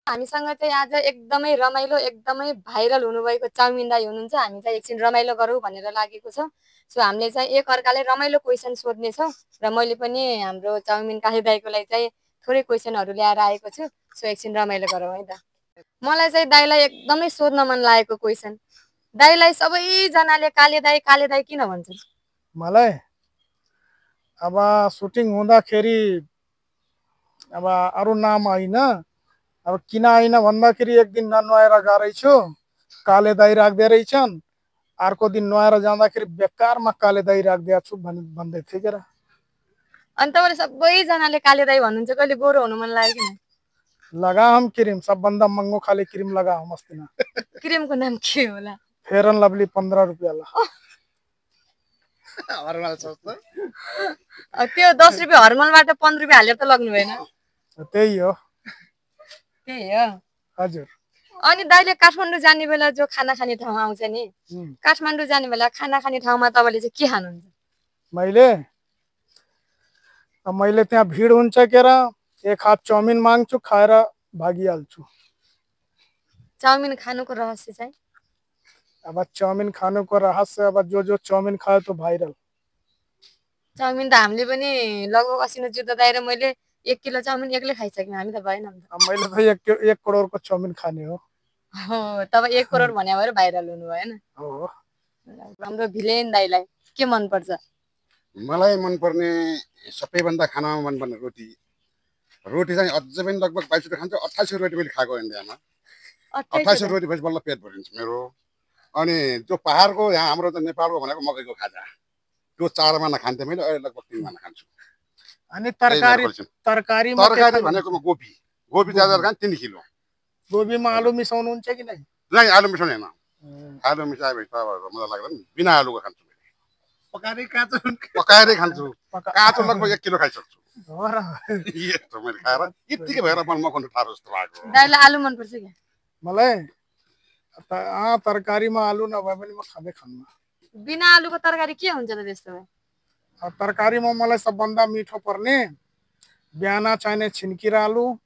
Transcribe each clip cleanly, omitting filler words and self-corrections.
हामीसँग चाहिँ आज एकदमै रमाइलो एकदमै भाइरल हुनुभएको चाउमिन दाइ हुनुहुन्छ। हामी चाहिँ एकछिन रमाइलो गरौँ भनेर लागेको छ। सो हामीले चाहिँ एक अर्कालाई रमाइलो क्वेसन सोध्ने छौँ र मैले पनि हाम्रो चाउमिन काले दाइको लागि चाहिँ थोरै क्वेसनहरू ल्याएर आएको छु। सो एकछिन रमाइलो गरौँ है त। मलाई चाहिँ दाइलाई एकदमै सोध्न मन लागेको क्वेसन, दाइलाई सबैजनाले काले दाइ किन भन्छन्? मलाई अब सुटिङ हुँदाखेरि अब अरू नाम होइन, अब किन होइन भन्दाखेरि एक दिन ननुहाएर गएरै छु, काले दाइ राख्दै रहेछन्। अर्को दिन नुहाएर जाँदाखेरि बेकारमा काले दाइ राखिदिएको छु भन्दै थिए के र। अनि तपाईँले सबैजनाले काले दाइ भन्नुहुन्छ, कहिले गोरो हुनु मन लाग्यो किन? लगाम क्रिम, सबभन्दा महँगो खाले क्रिम लगाऊ मस्तिना। क्रिमको नाम के होला? फेयर एन्ड लभली 15 रुपियाँ ला। त्यो 10 रुपियाँ हर्मलबाट 15 रुपियाँ हालेर त लग्नु भएन? त्यही हो। त्यही हो हजुर। अनि दाइले काठमाडौँ जाने बेला जो खाना खाने ठाउँ आउँछ नि, काठमाडौँ जाने बेला खाना खाने ठाउँमा तपाईँले चाहिँ के खानुहुन्छ? मैले त्यहाँ भिड हुन्छ के र, एक हात चाउमिन माग्छु, खाएर भागिहाल्छु। चाउमिन खानुको रहस्य चाहिँ? अब चाउमिन खानुको रहस्य, अब जो चाउमिन खायो तो भाइरल। चाउमिन त हामीले पनि लगभग असिनो जुत्ता दाएर मैले 1 किलो चाउमिन एक्लै खाइसक्यौँ, हामी त भएन। मैले त 1 करोडको चाउमिन खाने हो। तब 1 करोड भन्या भएर भाइरल हुनु भएन। हो। हाम्रो भिलेन दाइलाई के मन पर्छ? मलाई मनपर्ने सबैभन्दा खानामा मनपर्ने रोटी। रोटी चाहिँ अझै पनि लगभग 22 रुपियाँ खान्छु। 28 रोटी मैले खाएको इन्डियामा। 28 रोटी भएपछि बल्ल पेट भरिन्छ मेरो। अनि त्यो पहाडको यहाँ हाम्रो त नेपालको भनेको मकैको खाजा, त्यो 4 माना खान्थेँ मैले, अहिले लगभग 3 माना खान्छु। अनि तरकारी भनेको म गोभी ज्यादा खान 3 किलो। गोभीमा आलु मिसाउनुहुन्छ कि नै? नै, आलु मिसाउने हैन। आलु मिसाएपछि त मजा लाग्दैन। बिना आलुको खान्छु मैले। पकाएरै खान्छु। काँचो लगभग 1 किलो खाइसक्छु। हो र। यस्तो मैले खाएर यतिकै भएर मन मकाउनु थाहा जस्तो लाग्यो। दाइलाई आलु मन पर्छ के? मलाई तरकारीमा आलु नभए पनि म खाँदै खान्न। बिना आलुको तरकारी के हुन्छ त त्यस्तो भए? तरकारीमा मलाई सबभन्दा मिठो पर्ने बिहान चाहिने छिन्की र आलु,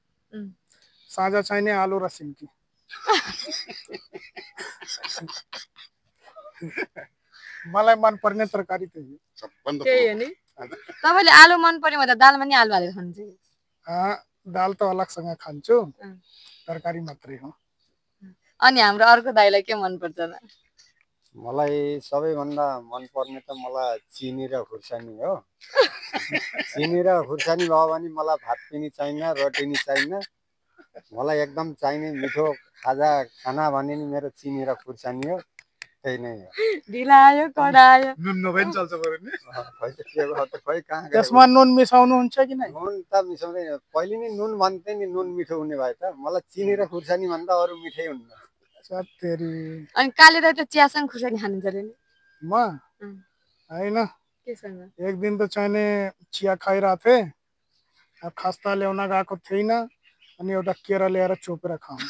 साँझ चाहिने आलु र सिन्की। मलाई मन पर्ने तरकारी त्यही हो। त्यही हो नि। तपाईले आलु मन पर्यो भने दालमा नि आलु हालेर खानुहुन्छ? दाल त अलगसँग खान्छु, तरकारी मात्रै हो। अनि हाम्रो अर्को दाइलाई के मन पर्छ त? मलाई सबैभन्दा मन पर्ने त मलाई चिनी र खुर्सानी हो। चिनी र खुर्सानी भयो भने मलाई भात पनि चाहिन्न, रोटी नि चाहिन्न। मलाई एकदम चाहिने मिठो खाना भने नि मेरो चिनी र खुर्सानी हो। त्यही नै हो। ढिलायो कडायो नुन नभए नि चल्छ बरु नि। खै कहाँ त्यसमा नुन मिसाउनुहुन्छ कि नै? नुन त मिसाउँदैन। पहिले नि नुन भन्थे नि, नुन मिठो हुने भए त। मलाई चिनी र खुर्सानी भन्दा अरू मिठै हुन्न। अनि काले दाइ त चियासँग खुर्सानी खानुहुन्छ अरे नि? म हैन। केसँग? एक दिन त चाहिने चिया खाइरहेको थिएँ, खस्ता ल्याउन गएको थिइनँ, अनि एउटा केरा ल्याएर चोपेर खाऊँ।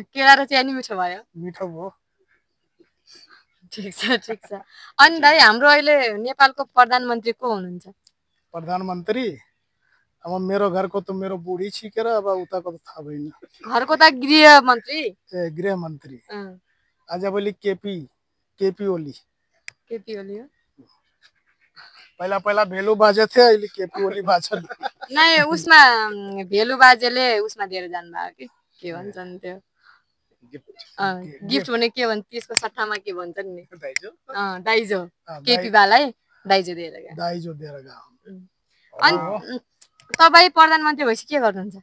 केरा र चिया नि मिठो भयो? मिठो भयो। ठिक छ। अनि दाइ हाम्रो अहिले नेपालको प्रधानमन्त्री को हुनुहुन्छ? प्रधानमन्त्री अब मेरो घरको त मेरो बुढी छिकेर, अब उताको त थाहा भएन। घरको त गृहमन्त्री। गृहमन्त्री आजभोलि केपी ओली हो। पहिला भेलु बाजे थियो, अहिले केपी ओली बाजे। नै उसमा भेलु बाजेले उसमा दिएर जानुभयो के भन्छन् त्यो गिफ्ट भने के भन्छ त्यसको सट्टामा के भन्छन् नि? दाइजो। केपी बालाई दाइजो दिएर गयो। अनि तपाई प्रधानमन्त्री भएपछि के गर्नुहुन्छ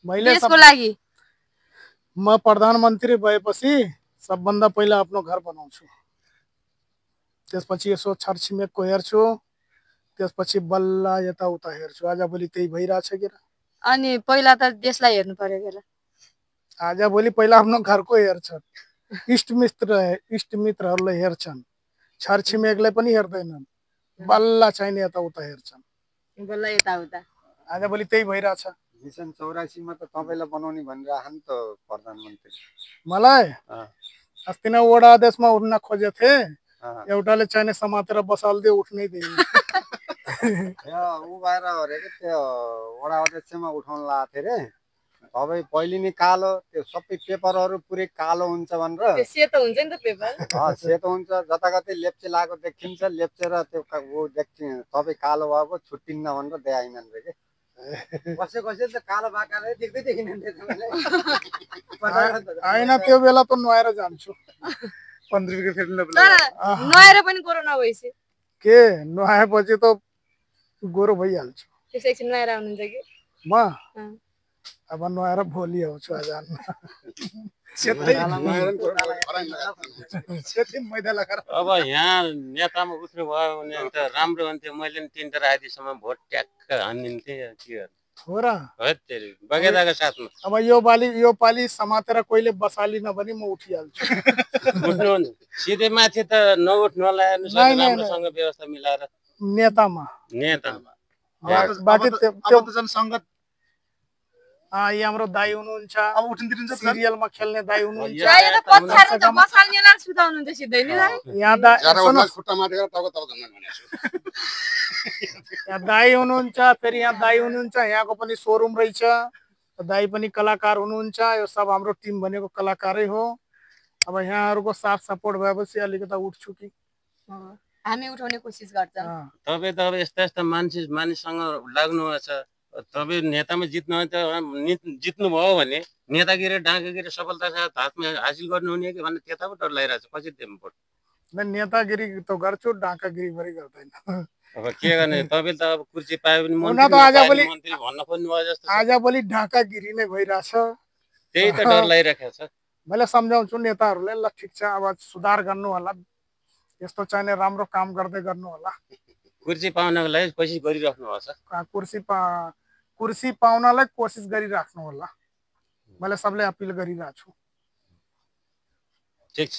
देशको लागि? म प्रधानमन्त्री भएपछि सबभन्दा पहिला आफ्नो घर बनाउँछु, त्यसपछि यसो छरछिमेकको हेर्छु, त्यसपछि बल्ल यताउता हेर्छु। आजभोलि त्यही भइरहेछ के र। अनि पहिला त देशलाई हेर्नु पर्यो के र। आजभोलि पहिला आफ्नो घरको हेर्छन्, इष्टमित्रहरूलाई हेर्छन्, छरछिमेकलाई पनि हेर्दैनन्, बल्ल चाहिने यताउता हेर्छन्। बल्ल यताउता आजभोलि त्यही भइरहेछ। मिसन 84 मा त तपाईलाई बनाउने भनेर आहान त प्रधानमन्त्री। मलाई अस्ति नै वडा अध्यक्षमा उठ्न खोजेको थिएँ, एउटाले चाहिने समातेर बसाल्दियो, उठ्नै दिएन। ऊ भएर अरे के त्यो वडा अध्यक्षमा उठाउन लगाएको थिएँ रे तपाईँ पहिले नै कालो त्यो सबै पेपरहरू पुरै कालो हुन्छ भनेर सेतो हुन्छ नि त पेपर सेतो हुन्छ जताकतै लेप्चे लगाएको देखिन्छ लेप्चेर त्यो ऊ तपाईँ कालो भएको छुट्टिन्न भनेर देखाइनन् रे के कसै कसै त कालो बाकाले देख्दै देखिनन् होइन त्यो बेला त नुहाएर जान्छु 15 रुपियाँ फेर्नु तर नुहाएर पनि गोरो नभएपछि के नुहाएपछि त गोरो भइहाल्छु त्यसै एकछिन नुहाएर आउनुहुन्छ कि म अब नुहाएर भोलि आउँछु आज मैदा लगाएर अब यहाँ नेतामा उठ्नु भयो भने त राम्रो हुन्थ्यो मैले नि 3 रातिसम्म भोट ट्याक्क हानिदिन्थेँ के हो र बगेदाको साथमा अब यो पालि समातेर कहिले बसाली नभनी म उठिहाल्छु उठ्नु सिधै माथि त नउठ्नु होला राम्रोसँग व्यवस्था मिलाएर नेतामा बाँकी त्यो त झन् सङ्गत यहाँ हाम्रो दाइ हुनुहुन्छ अब उठिन्छ सिरियलमा खेल्ने दाइ हुनुहुन्छ यहाँ दाइ हुनुहुन्छ फेरि यहाँ दाइ हुनुहुन्छ यहाँको पनि सोरुम रहेछ दाइ पनि कलाकार हुनुहुन्छ यो सब हाम्रो टिम भनेको कलाकारै हो अब यहाँहरूको साथ सपोर्ट भएपछि अलिकति उठ्छु कि हामी उठाउने कोसिस गर्छौँ तपाईँ त अब यस्ता यस्ता मानिससँग लाग्नु छ तपाईँ नेतामा जित्नु भयो भने नेतागिरी डाँकागिरी सफलता साथ हातमा हासिल गर्नुहुने कि भन्ने त्यता पो डर लागिरहेको छ कसरी दिनु पर्छ नेतागिरी त गर्छु डाँकागिरी पनि गर्दैन अब के गर्ने तपाईँ त अब कुर्सी पायो भने मन्त्री भन्न खोज्नु भयो जस्तो आजभोलि ढाकागिरी नै भइरहेछ त्यही त डर लागिरहेको छ मैले सम्झाउँछु नेताहरूले ल ठिक छ अब सुधार गर्नु होला यस्तो चाहिने राम्रो काम गर्दै गर्नु होला कुर्सी पाउनको लागि कोसिस गरिराख्नु भएको छ कुर्सी पाउनलाई कोसिस गरिराख्नु होला मैले सबले अपिल गरिरहेको छु ठिक छ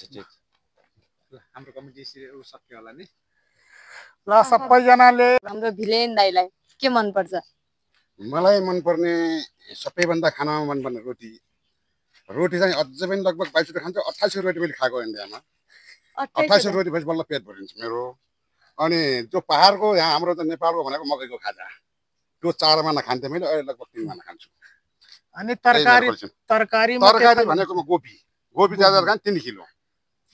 हाम्रो कमिटी सक्यो होला नि ल सबैजनाले हाम्रो भिलेन दाइलाई के मन पर्छ मलाई मन पर्ने सबैभन्दा खानामा मन पर्ने रोटी चाहिँ अझै पनि लगभग 22 रुपियाँ खान्छु 28 रोटी मैले खाएको इन्डियामा 28 रोटी भएपछि बल्ल पेट भरिन्छ मेरो अनि त्यो पहाडको यहाँ हाम्रो त नेपालको भनेको मकैको खाजा त्यो 4 महिना खान्थेँ मैले अहिले लगभग 3 महिना खान्छु अनि तरकारी भनेको म गोबी ज्यादा खान 3 किलो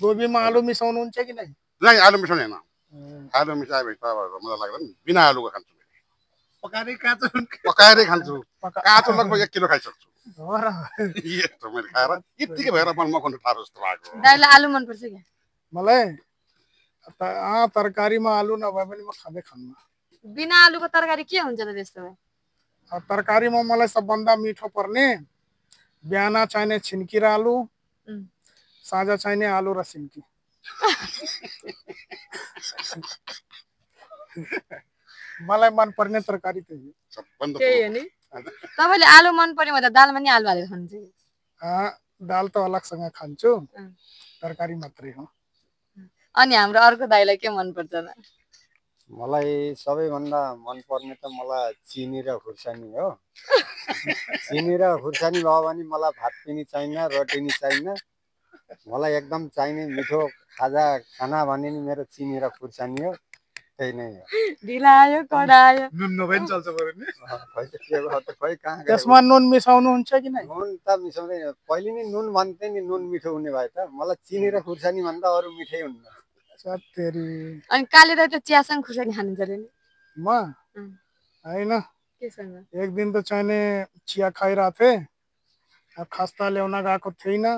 गोबीमा आलु मिसाउनुहुन्छ कि नै नहीं आलु मिसाउँदैन आलु मिसाएपछि त मजा लाग्दैन बिना आलुको खान्छु पकाएरै खान्छु काँचो लगभग 1 किलो खाइसक्छु हो र यस्तो मैले खाएर यतिकै भएर मन मकाउनु थाहा जस्तो लाग्यो दाइलाई आलु मन पर्छ के मलाई तरकारीमा आलु नभए पनि म खाँदै खान्न बिना आलुको तरकारी के हुन्छ त त्यस्तो भए तरकारीमा मलाई सबभन्दा मिठो पर्ने बिहान चाहिने छिन्की र आलु साँझ चाहिने आलु र सिन्की मलाई मन पर्ने तरकारी त्यही हो नि तपाईले आलु मन पर्यो भने दालमा नि आलु हालेर खानुहुन्छ दाल त अलगसँग खान्छु तरकारी मात्रै हो अनि हाम्रो अर्को दाइलाई के मन पर्छ त मलाई सबैभन्दा मन पर्ने त मलाई चिनी र खुर्सानी हो चिनी र खुर्सानी भयो भने मलाई भात पनि चाहिन्न रोटी नि चाहिन्न मलाई एकदम चाहिने मिठो खाजा खाना भने नि मेरो चिनी र खुर्सानी हो त्यही नै हो ढिलायो कडायो नुन नभए पनि चल्छ बरु नि खै कहाँ त्यसमा नुन मिसाउनुहुन्छ कि नै नुन त मिसाउँदैन पहिले नि नुन भन्थे नि नुन मिठो हुने भए त मलाई चिनी र खुर्सानी भन्दा अरू मिठै हुन्न अनि काले दाइ त चियासँग खुर्सानी खानुहुन्छ अरे नि म हैन केसँग एक दिन त चाहिने चिया खाइरहेको थिएँ खस्ता ल्याउन गएको थिइनँ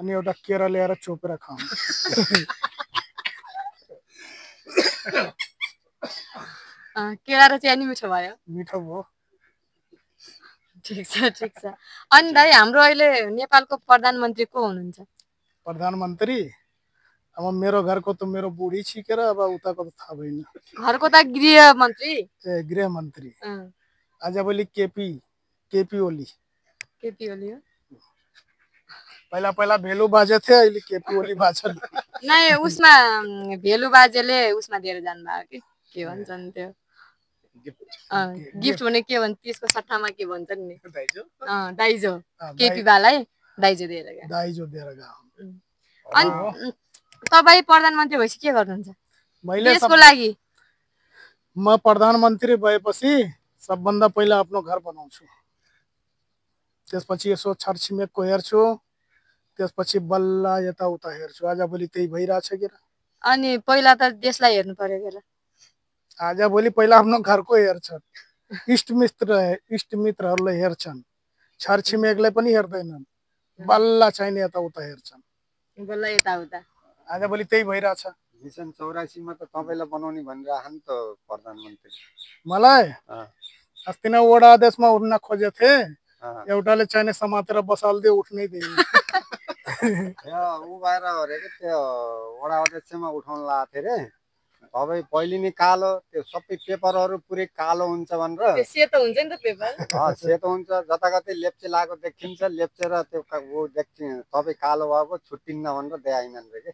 अनि एउटा केरा ल्याएर चोपेर खाऊँ केरा र चिया नि मिठो भयो मिठो भयो ठिक छ अनि दाइ हाम्रो अहिले नेपालको प्रधानमन्त्री को हुनुहुन्छ प्रधानमन्त्री अब मेरो घरको त मेरो बुढी छिकेर अब उताको त थाहा भएन घरको त गृहमन्त्री गृहमन्त्री आजभोलि केपी ओली हो पहिला भेलु बाजे थियो अहिले केपी ओली बाजे नै उसमा भेलु बाजेले उसमा दिएर जानुभयो के भन्छन् त्यो गिफ्ट हुने के भन्छ त्यसको सट्टामा के भन्छन् नि दाइजो केपी बालाई दाइजो दिएर गयो अनि तपाई प्रधानमन्त्री भएपछि के गर्नुहुन्छ देशको लागि म प्रधानमन्त्री भएपछि सबभन्दा पहिला आफ्नो घर बनाउँछु, त्यसपछि यसो छरछिमेकको हेर्छु, त्यसपछि बल्ल यताउता हेर्छु। आजभोलि त्यही भइरहेछ के र? अनि पहिला त देशलाई हेर्नु पर्यो के र? आजभोलि पहिला आफ्नो घरको हेर्छन्, इष्टमित्रहरूले हेर्छन्, छरछिमेकलाई पनि हेर्दैनन्, बल्ल चाहिने यताउता हेर्छन्। बल्ल यताउता आजभोलि त्यही भइरहेछ। मिसन 84 मा त तपाईँलाई बनाउने भनिरह नि त प्रधानमन्त्री। मलाई अस्ति नै वडा अध्यक्षमा उठ्न खोजेको थिएँ, एउटाले चाहिने समातेर बसालिदियो, उठ्नै दिएन। ऊ भएर हो रे त्यो वडा अध्यक्षमा उठाउन लगाएको थिएँ रे। तपाईँ पहिले नै कालो, त्यो सबै पेपरहरू पुरै कालो हुन्छ भनेर। सेतो हुन्छ नि त पेपर। सेतो हुन्छ, जताकतै लेप्चे लगाएको देखिन्छ, लेप्चेर त्यो ऊ तपाईँ कालो भएको छुट्टिन्न भनेर देखाइनन् रे के।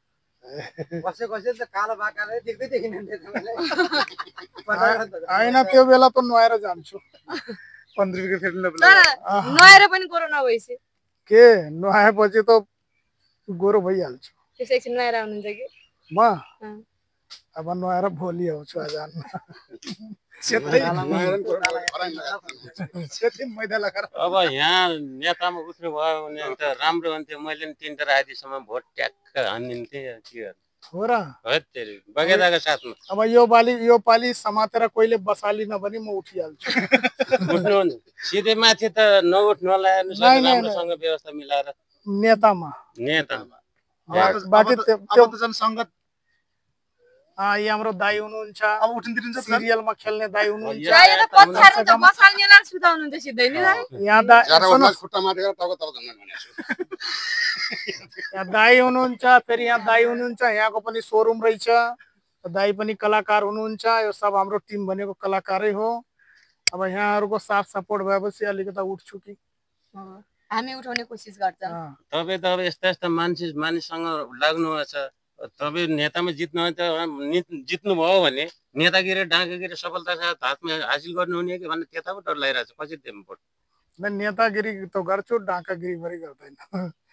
कसै त कालो बाकाले देख्दै देखिनन् रे तपाईँलाई। होइन, त्यो बेला त नुहाएर जान्छु। नुहाएर पनि कोरोना भइसक्यो के? नुहाएपछि त गोरो भइहाल्छु। त्यसै एकछिन नुहाएर आउनुहुन्छ कि? म अब नुहाएर भोलि आउँछु। आज अब यहाँ नेतामा उठ्नु भयो भने त राम्रो हुन्थ्यो। मैले नि 3 रातिसम्म भोट ट्याक्क हानिदिन्थेँ। के हो र? बगेदाको साथमा। अब यो पालि समातेर कहिले बसालिन भने म उठिहाल्छु। उठ्नु सिधै माथि त नउठ्नु होला, राम्रोसँग व्यवस्था मिलाएर नेतामा बाँकी त्यो त सङ्गत। यी हाम्रो दाइ हुनुहुन्छ, अब उठिन्छ, सिरियलमा खेल्ने दाइ हुनुहुन्छ। यहाँ दाइ हुनुहुन्छ, फेरि यहाँ दाइ हुनुहुन्छ, यहाँको पनि सोरुम रहेछ, दाइ पनि कलाकार हुनुहुन्छ। यो सब हाम्रो टिम भनेको कलाकारै हो। अब यहाँहरूको साथ सपोर्ट भएपछि अलिकति उठ्छु कि हामी उठाउने कोसिस गर्छौँ। तपाईँ त अब यस्ता मानिससँग लाग्नु छ। तपाईँ नेतामा जित्नुभयो भने नेतागिरी डाँकागिरी सफलता साथ हातमा हासिल गर्नुहुने कि भन्ने त्यता पो डर लागिरहेको छ। कसरी दिनु भोट? नेतागिरी त गर्छु, डाँकागिरी पनि गर्दैन।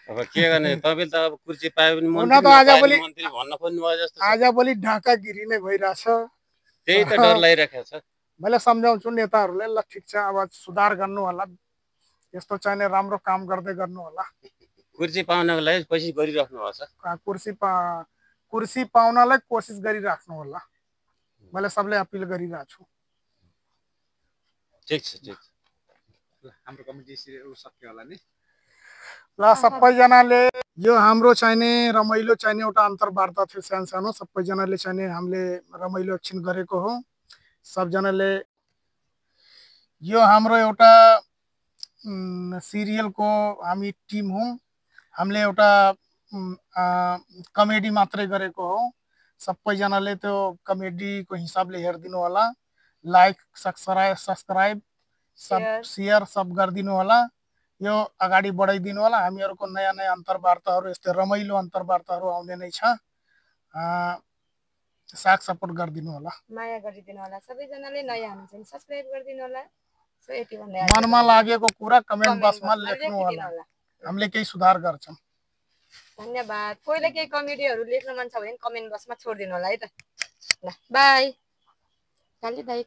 अब के गर्ने? तपाईँ त अब कुर्सी पायो भने मन्त्री भन्न खोज्नु भयो जस्तो। आजभोलि डाँकागिरी नै भइरहेछ, त्यही त डर लागिरहेको छ। मैले सम्झाउँछु नेताहरूलाई, ल ठिक छ, अब सुधार गर्नु होला, यस्तो चाहिने राम्रो काम गर्दै गर्नु होला। कुर्सी पाउनको लागि कोसिस गरिराख्नु भएको छ। कुर्सी पाउनलाई कोसिस गरिराख्नु होला, मैले सबले अपिल गरिरहेको छु। ठिक छ, ठिक छ। हाम्रो कमिटी सक्यो होला नि। ल सबैजनाले यो हाम्रो चाहिने रमाइलो चाहिने एउटा अन्तर्वार्ता थियो, सानो सबैजनाले चाहिने हामीले रमाइलो एकछिन गरेको हो। सबजनाले यो हाम्रो एउटा सिरियलको हामी टिम हौँ, हामीले एउटा कमेडी मात्रै गरेको हो। सबैजनाले त्यो कमेडीको हिसाबले हेरिदिनु होला, लाइक सब्सक्राइब सब सेयर सब गरिदिनु होला। यो अगाडि बढाइदिनु होला। हामीहरूको नयाँ नयाँ अन्तर्वार्ताहरू, यस्तै रमाइलो अन्तर्वार्ताहरू आउने नै छ। साथ सपोर्ट गरिदिनु होला, माया गरिदिनु होला। सबैजनाले नयाँ हुनुहुन्छ भने सब्स्क्राइब गरिदिनु होला। मनमा लागेको कुरा कमेन्ट बक्समा लेख्नु होला, हामीले केही सुधार गर्छौँ। धन्यवाद। कोहीले केही कमेडीहरू लेख्न मन छ भने कमेन्ट बक्समा छोडिदिनु होला है त। ल बाई। काली दाई।